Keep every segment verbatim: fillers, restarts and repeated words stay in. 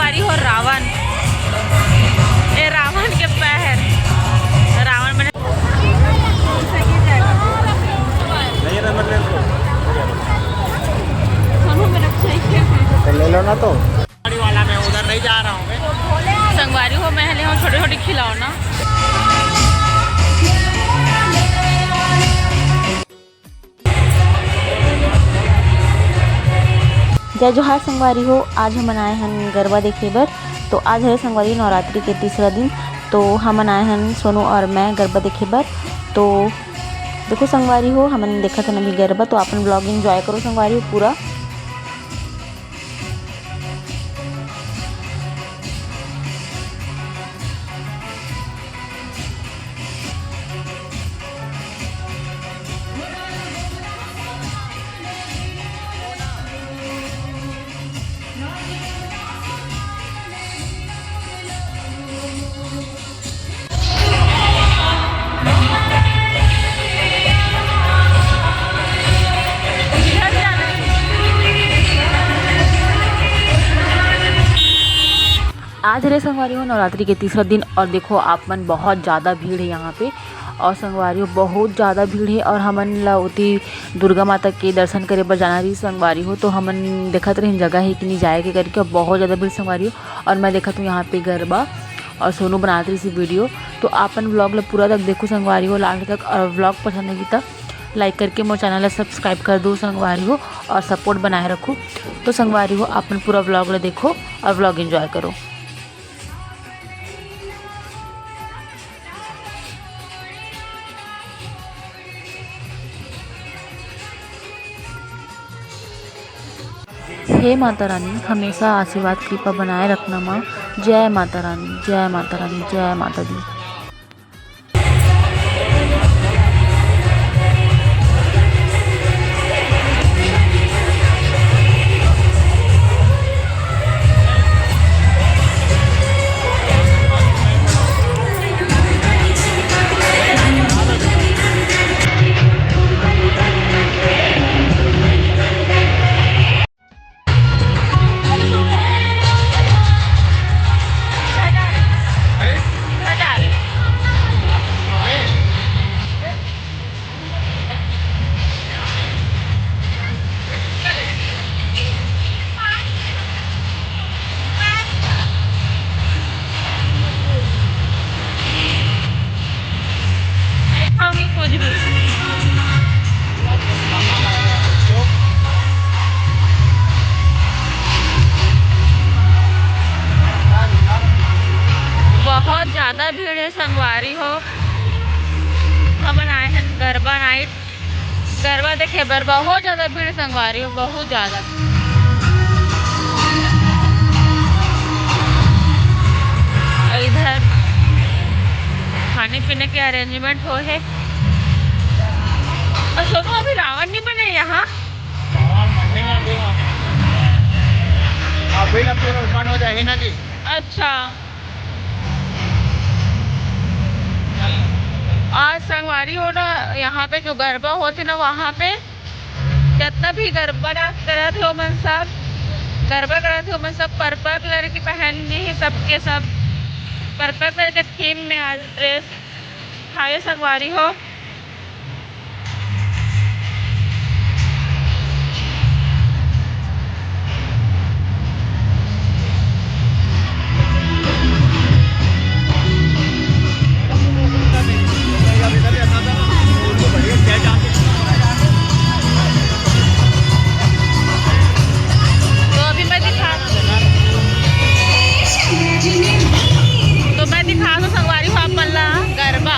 अरे हो रावण, ए रावण के पैर, रावण बने। तो ले लो ना तो। गाड़ी वाला, मैं उधर नहीं जा रहा हूँ। संगवारी हो, मैं ले हूँ छोटे छोटे खिलौना। जय जोहार संगवारी हो, आज हमन आए हन गरबा देखे बर। तो आज हरे संगवारी नवरात्रि के तीसरा दिन, तो हमन आए हन सोनू और मैं गरबा देखे बर। तो देखो संगवारी हो, हमन देखत हन अभी गरबा, तो अपन vlog enjoy करो संगवारी हो पूरा। आज रे संगवारी हो नवरात्रि के तीसरा दिन और देखो आप मन बहुत ज़्यादा भीड़ है यहाँ पे। और संगवारी हो बहुत ज़्यादा भीड़ है और हमन ला ओती दुर्गा माता के दर्शन करे बर जाना रही संगवारी हो, तो हमन देखत रहिन जगह है कि नहीं जाए के करके, बहुत ज़्यादा भीड़ संगवारी हो। और मैं देखत हूँ यहाँ पे गरबा और सोनू बनात रही सी वीडियो। तो आपन vlog ला पूरा तक देखो संगवारी हो last तक, और vlog पसंद आही त like करके मोर channel ला subscribe कर दो संगवारी हो और support बनाए रखो। तो संगवारी हो आपन पूरा vlog ला देखो और vlog enjoy करो। हे माता रानी, हमेशा आशीर्वाद कृपा बनाए रखना माँ। जय माता रानी, जय माता रानी, जय माता दी। बहुत ज्यादा भीड़ है संगवारी हो। हमन आए हैं गरबा नाइट, गरबा देखे बर बहुत ज्यादा भीड़ संगवारी हो, बहुत ज्यादा। इधर खाने पीने के arrangement हो है। और सोनू, अभी रावण नहीं बने यहाँ? अभी ना पूरा open हो जाए ना जी। अच्छा, आज संगवारी हो ना, यहाँ पे जो गरबा होथे ना, वहाँ पे जितना भी गरबा डांस करत हे ओमन सब, गरबा करत हे ओमन सब पर्पल कलर के पहनने हे, सबके सब पर्पल कलर के थीम में आज ड्रेस हाय संगवारी हो। तो अभी मैं दिखा, तो मैं दिखा दूं संगवारी हो आप मन ला गरबा।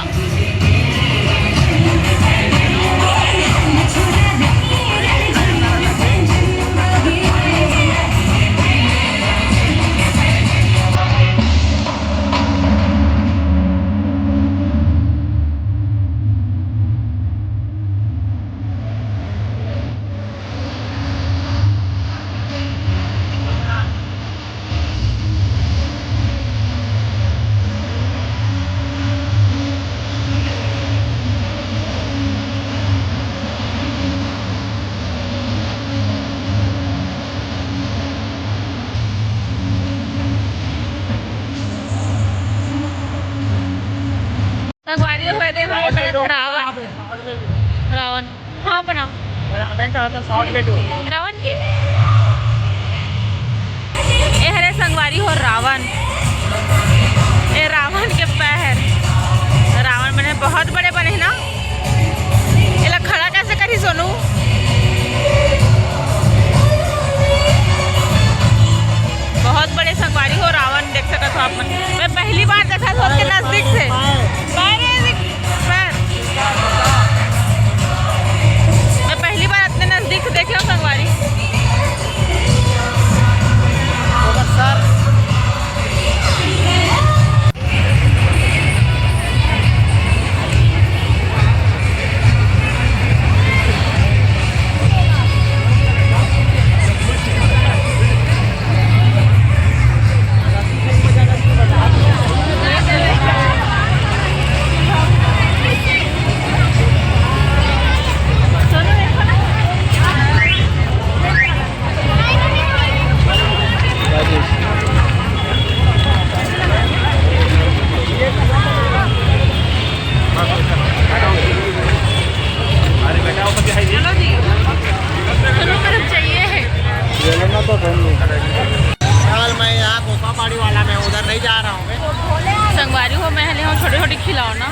रावण, रावण, हाँ, प्रणाम। रावण के, ए हरे संगवारी हो, रावण, ए रावण के पैर, रावण बने, बहुत बड़े बने हे ना। एला खड़ा कैसे करी सोनू? बहुत बड़े संगवारी हो, रावण देख सकत हो आप मन। मैं पहली बार देखा था उसके नजदीक से। पैर, पैर। मैं पहली बार इतने नजदीक से देखे हूँ संगवारी। चलो, मैं तो घूम लूँ। फिलहाल मैं यहाँ कोपा पहाड़ी वाला में, उधर नहीं जा रहा हूँ मैं। संगवारी हो, मैं हले हूँ छोटे छोटे खिलौना,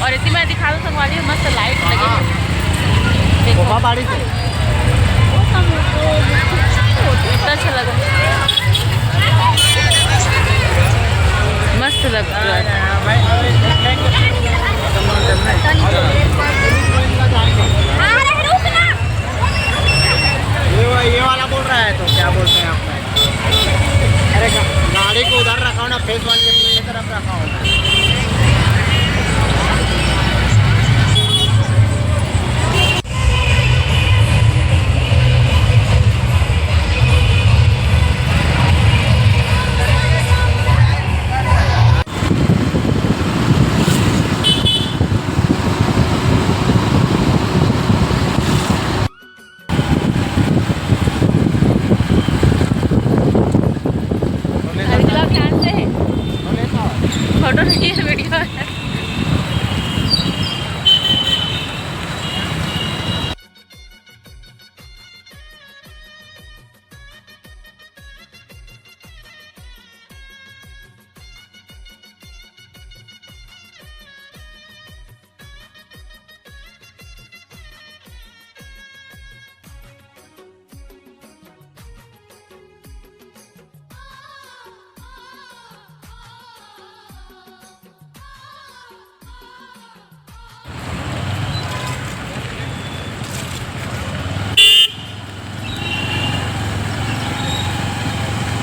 और इतनी मैं दिखा दूँ संगवारी हो, मस्त लाइट लगे। हाँ। देखो। कोपा पहाड़ी से। इतना अच्छा लगा, मस्त लग रहा है। ये वा-, ये वाला बोल रहा है तो क्या बोलते हैं आप? अरे गा-, गाड़ी को उधर रखा हो ना, फेस वाली के पीछे तरफ रखा हो। अगला ध्यान से। फोटो नहीं है, वीडियो है।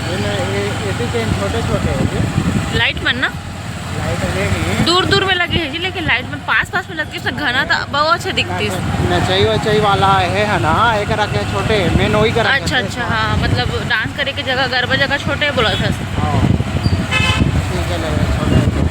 ये ना, ये, ये भी चेन छोटे छोटे है जी। लाइट मन ना? लाइट है नहीं। दूर दूर में लगे है जी, लेकिन लाइट मन पास पास में लगती है, उससे घना था, बहुत अच्छा दिखती है। नचई वचई वाला है, है ना? एक रखे छोटे, मेन वही का रखे अच्छा, थे। अच्छा, हाँ, मतलब डांस करे के जगह, गरबा जगह छोटे बोला था। हाँ। ठीक है, लगे छोटे, छोटे।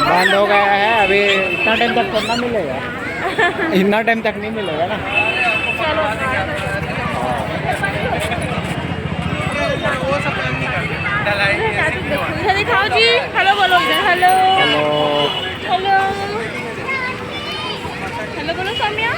बंद हो गया है अभी। इतना टाइम तक तो ना मिलेगा, इतना टाइम तक नहीं मिलेगा ना। इधर दिखाओ जी, हेलो बोलो इधर, हेलो। हेलो। हेलो। हेलो बोलो सौम्या।